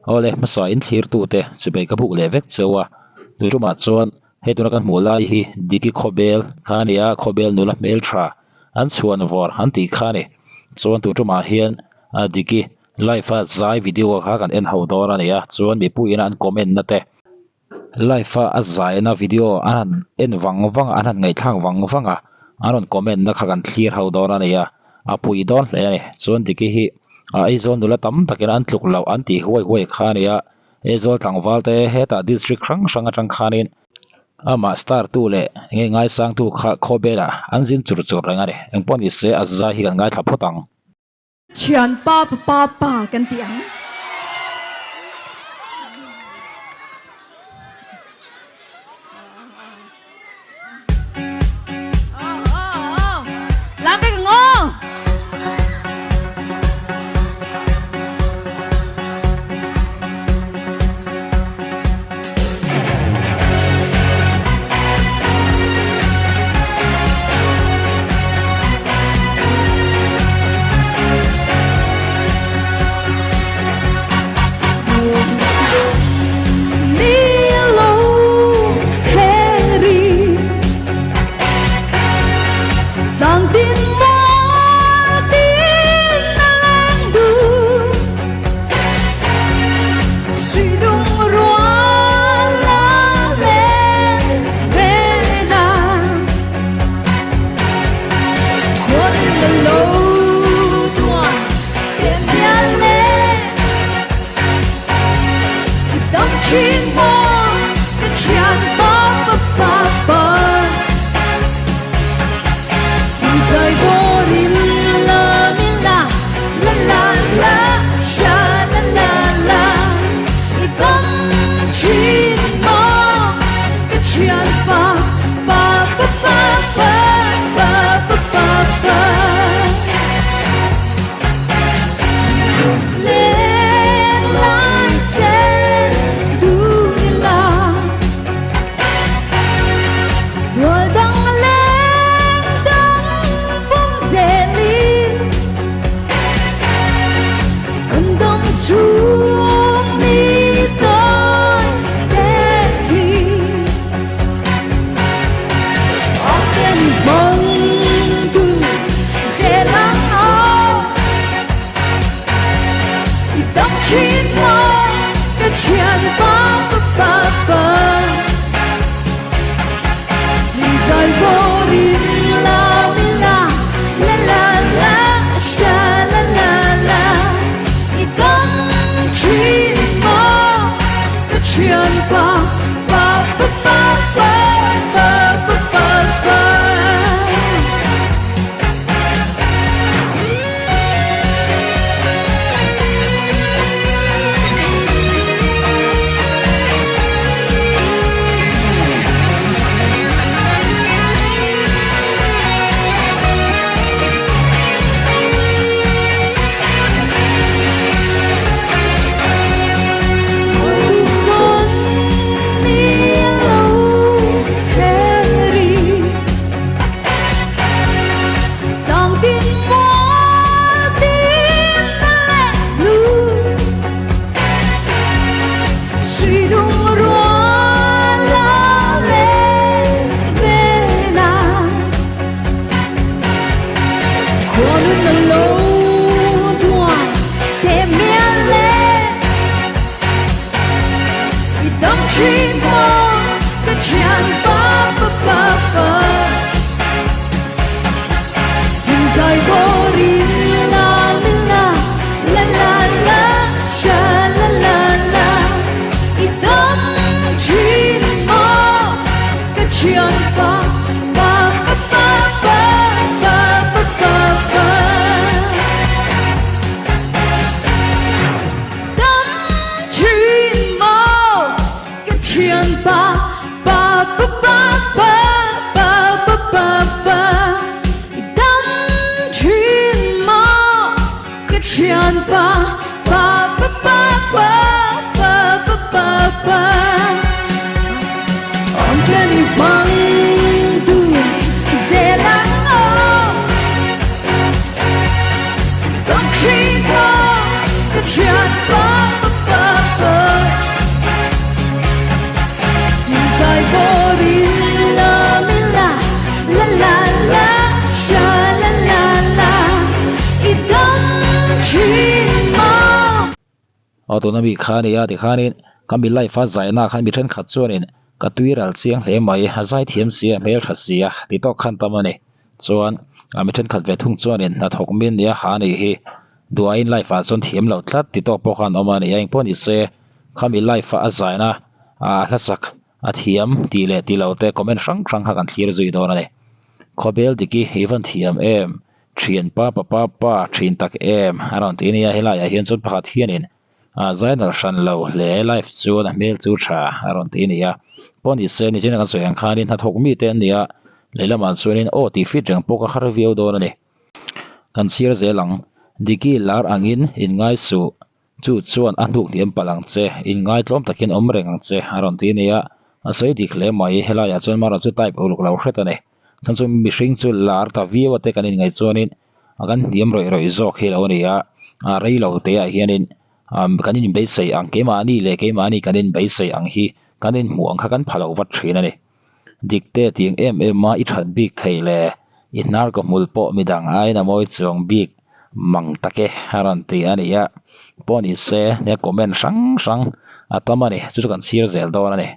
Awle hmasa in thlir tute chibei ka buk leh vek cheu a, tui tumah chuan hei tuna kan hmuh lai hi Diki Khawbel kha a ni a, Khawbel nula hmeltha an chhuan vawr an tih kha a ni. Chuan tun tumah hian Diki live a zai video kha kan en ho dawn a ni a, chuan mipuiin an comment na te Live a a zaina video an han en vang vang a, an han ngaihthlak vang vang a, an rawn comment na kha kan thlir ho dawn a ni a, a pui dawn hle a ni. Chuan Diki hi Aizawl nula tam takin an tluk loh an tih huai huai kha a ni a, Aizawl tlangval te hetah district hrang hrang atang khanin amah star tu leh nge ngaisang tu kha khawbelah an zin chur chur reng a ni. Engpawh ni se a zai hi kan ngaithla phawt ang. Thianpa pa pa pa kan ti ang. Lam ve ka ngaw. Aw tuna mi kha a nia tikhanin ka mi life a zaina khan mi thenkhat chuanin ka tui ral chiang hle mai a zai thiam si a hmeltha si a ti tawk khan tam a ni. Chuan a mi thenkhat ve thung chuanin hnathawk min nia ha a nih hi duain life ah chuan thiam loh tlat ti tawk pawh khan awm a ni a engpawh ni se khami life a a zaina a hlasak a thiam tih leh tih loh te comment hrang hrang kha kan thlir zui dawn a ni. Khawbel diki i van thiam em Thianpa papa pa thin tak em a rawn ti ania helaiah hian chuan pakhat hianin ah zai nalh hran lo hle life chuan a hmel chu tha a rawn ti ania pawh ni se nichin a kan sawi ang khanin hnathawk mite an nia lehlamah chuanin aw tih fit reng pawh ka har viau dawn a ni kan chhiar zel ang Diki lar angin inngai suh Chu chuan a hnuk hniam palh ang che, inngai tlawm takin awm reng ang che, a rawn ti ania. A sawi dik hle mai, helaiah chuan Mara chu type uluk lo hret a ni. Chuan chu mihring chu lar ta viau a te kan inngaih chuanin a kan hniam rawih rawih zawk hi lo a ni a, a rei lo te ah hianin kan inbeisei ang, keimahni leh keimahni kan inbeisei ang hi kan inhmuh ang kha kan pha lo vat thin a ni. Dik te tiang em em a i that bik thei le, i hnar ka hmul pawh midang aiin a mawi chuang bik mang tak e a rawn ti a ni a, pawh ni se nia comment hrang hrang a tam a ni, chu chu kan chhir zel dawn a ni.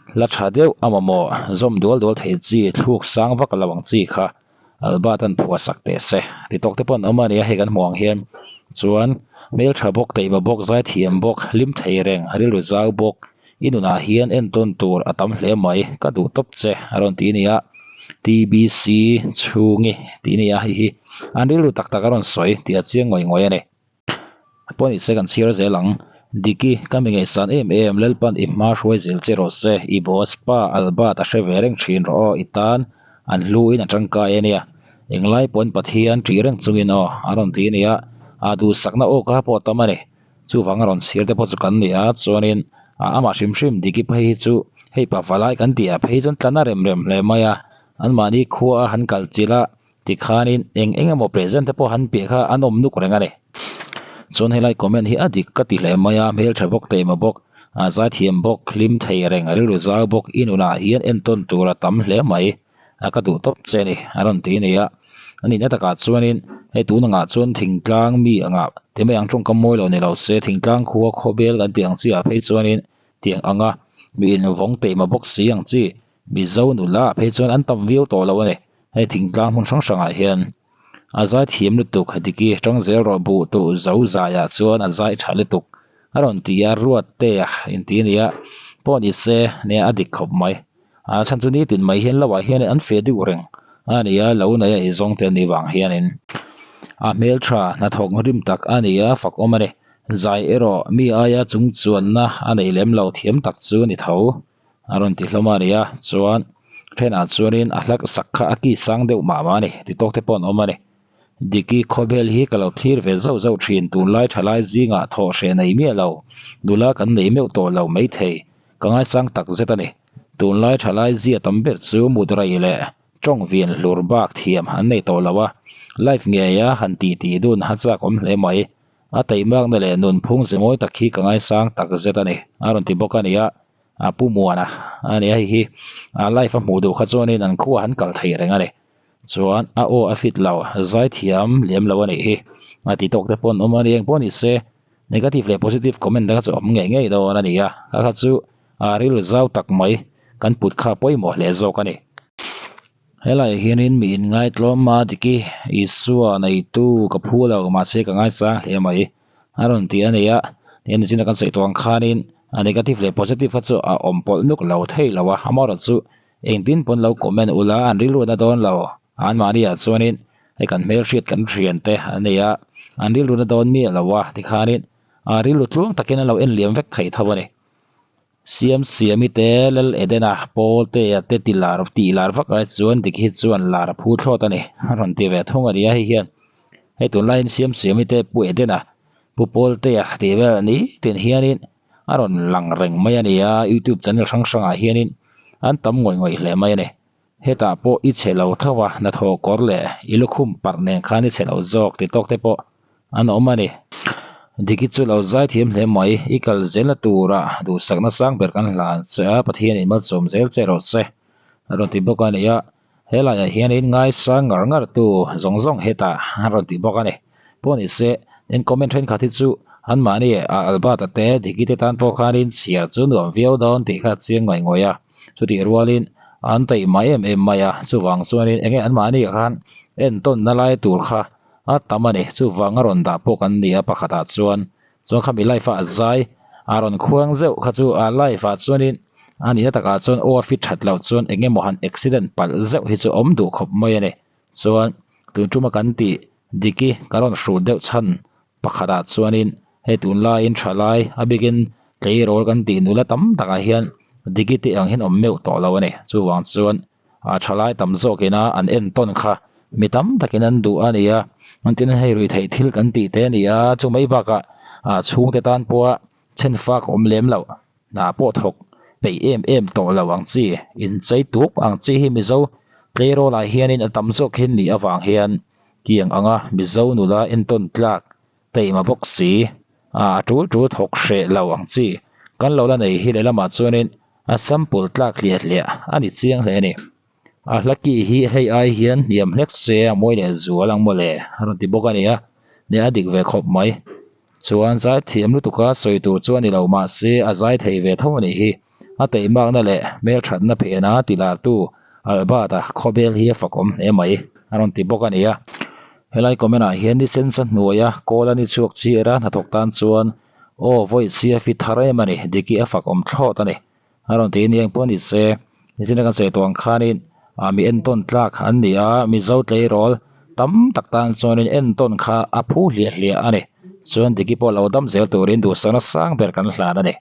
Hla tha deuh a mamawh zawm dual dual thei chi thluk sang vak lo ang chi kha Albert an phuah sak teh se ti tawk te pawh an awm a ni a, hei kan hmuh ang hian chuan hmeltha bawk, teihma bawk, zaithiam bawk, hlim thei reng, rilru zau bawk i nunah hian entawn tur a tam hle mai ka duh tawp che a rawn ti a ni a, TBC chhungi tih a ni a hei hi an rilru tak tak a rawn sawi tih a chiang ngawih ngawih a ni. Pawh ni se kan chhiar zel ang. Diki, ka mi ngaihsan em em, Lalpan i hma hruai zel che rawh se, i boss pa Albert a hre ve reng thin rawh aw, i tan an hlu in a tangkai a nia. Englai pawhin Pathian ṭih reng chungin aw a rawn ti a nia, a duhsakna aw kha pawh a tam a ni. Chuvang a rawn chhiar te pawh chu kan ni a, chuanin amah hrim hrim Diki phei hi chu hei pa valai kan tih ah phei chuan tlan a rem rem hle mai a, anmahni khua a han kal chilh a, Tikhanin eng eng emaw present te pawh han piah kha an awm nuk reng a ni. Chuan helai comment hi a dik ka ti hle mai a, hmeltha bawk teima bawk, a zaithiam bawk, hlim thei reng, rilru zau bawk, i nunah hian entawn tur a tam hle mai, a ka duh tawp che ni a rawn ti a ni a. A nihna takah chuanin hei tun angah chuan thingtlang mi angah ti mai ang tawngkam mawi lo ni lo se thingtlang khua khawbel kan tih ang chi ah phei chuanin tiang anga mi invawng teima bawk si ang chi Mizo nula ah phei chuan an tam viau tawh lo a ni. Hei thingtlang hmun hrang hrangah hian a zai thiam lutuk Diki tang zel rawh buh tuh zo zaiah chuan a zai tha lutuk a rawn ti a ruat te a inti a nia pawh ni se nia a dik khawp mai a chhan chu nitin mai hian lo ah hian an fe deuh reng a ni a lo nei a eizawng te anih vang hianin a hmeltha hnathawk rim tak a ni a fak awm a ni zai erawh mi aia chung chuanna a nei lem lo thiam tak chu a ni tho. A rawn ti hlawm a ni a, chuan thenah chuanin a hlak sak kha a ki sang deuh mah mah a ni, ti tawk te pawh an awm a ni. Diki khawvel hi ka lo thlir ve zauh zauh thin, tunlai thalai zingah thawh hreh nei miah lo, nula kan nei meuh tawh lo maithei, ka ngaisang tak zet a ni. Tunlai thalai zia tam ber chu mut rei leh tawng vin hlur bak thiam an nei tawh lo a, life ngeia han tih tih dun a chak awm hle mai. A teimakna leh nunphung ze mawi tak hi ka ngaisang tak zet a ni, a rawn ti bawk a ni a. A pu muan a a ni a hei hi a life a hmuh duh kha chuanin an khuah an kal thei reng a ni. Chuan a aw a fit lo zaithiam lem lo a nih hi a ti tawk te pawh an awm a ni engpawh ni se negative leh positive comment te kha chu a awm ngei ngei dawn a ni a kha kha chu a rilru zau tak mai kan put kha pawimawh hle zawk a ni. Helaiah hianin mi inngaihtlawm a diki Isua neitu ka phu lo mahse ka ngaisang hle mai. A rawn ti a ni a, tihian nichin a kan sawi tawh ang khanin a negative leh positive kha chu a awm pawlh nuk lo thei lo a, amaherawh chu engtin pawn lo comment ula an rilru na dawn lo anmahni ah chuanin hei kan hmelhriat kan thian te an nei a, an rilru na dawn miah lo a tikhanin a rilru tluang takin an lo en liam vek thei tho a ni. Siam Siami te Lal Edena Paul te a te ti lar tih lar vak ai chuan dik hi chuan lar a phu thlawt a ni a rawn ti ve thung a ni a hei hian hei tunlaiin Siam Siami te Pu Edena Pu Paul te a tih vel ni tin hianin a rawn lang reng mai a ni a youtube channel hrang hrangah hianin an tam ngawih ngawih hle mai a ni hetah pawh i chhe lo tho a hnathawh kawr leh i lukhum parh nen khan i chhe lo zawk ti tawk te pawh an awm a ni. Diki chu lo zaithiam hle mai, i kal zelna tura duhsakna sang ber kan hlan che a, Pathian in malsawm zel che rawh se a rawn ti bawk a ni a, he laiah hianin ngaisang ngar ngar tu zawng zawng hetah a rawn ti bawk a ni. Pawh ni se, tin comment thenkhat hi chu Anmahni ah Albert-a te Diki te tan pawh khanin chhiar chu nuam viau dawn tih kha a chiang ngaih ngawih a. Chutih rualin an taihma em em mai a, chuvang chuanin enge anmahni ah khan entawnna lai tur kha a tam a ni. Chuvang a rawn dah pawh kan ni a pakhatah chuan chuan khami life ah zai a rawn khuang zeuh kha chu a life ah chuanin a nihna takah chuan aw a fit that loh chuan eng emaw han accident palh zeuh hi chu a awm duh khawp mai a ni. Chuan tun tuma kan tih Diki ka rawn hrut deuh chhan pakhatah chuanin hei tunlaiin thalai a bikin tleirawl kan tih nula tam takah hian Diki te ang hian awm meuh tawh lo a ni. Chuvang chuan a thalai tam zawkina an entawn kha mi tam takin an duh a ni a, tin hei ruihtheih thil kan tih te a ni a, chu mai bakah ah chhungte tan pawha chhenfak awm lem loh hna pawh thawk peih em em tawh lo ang chi, inchei tuk ang chi hi Mizo tleirawlah hianin a tam zawk hi nih avang hian tiang anga Mizo nula entawn tlak taima bawk si a a tul tul thawk hreh lo ang chi kan lo la nei hi lehlamah chuanin a sample tlak hliah hliah a ni chiang hle a ni. A hla ki hi hei ai hian hniam hlek se a mawi leh zual ang mawle a rawn ti bawk a ni a, nia a dik ve khawp mai. Chuan zai thiam lutuk a sawi tur chu a ni lo mahse a zai thei ve tho a nih hi. A teimakna leh hmelthatna phena tilartu Albert-a khawbel hi a fakawm hle mai a rawn ti bawk a ni a. Helai comment ah hian ni sensa hnuaia kawl a ni chhuak chiar a hnathawk tan chuan aw vawi sia fit thar em a ni, Diki a fakawm thlawt a ni. A rawn ti aniang pawh a ni se, nichina kan sawi tawh ang khanin ah mi entawn tlak an ni a, Mizo tleirawl tam tak tan chuanin entawn kha a phu hliah hliah a ni. Chuan Diki pawh lo dam zel turin duhsakna sang ber kan hlan a ni.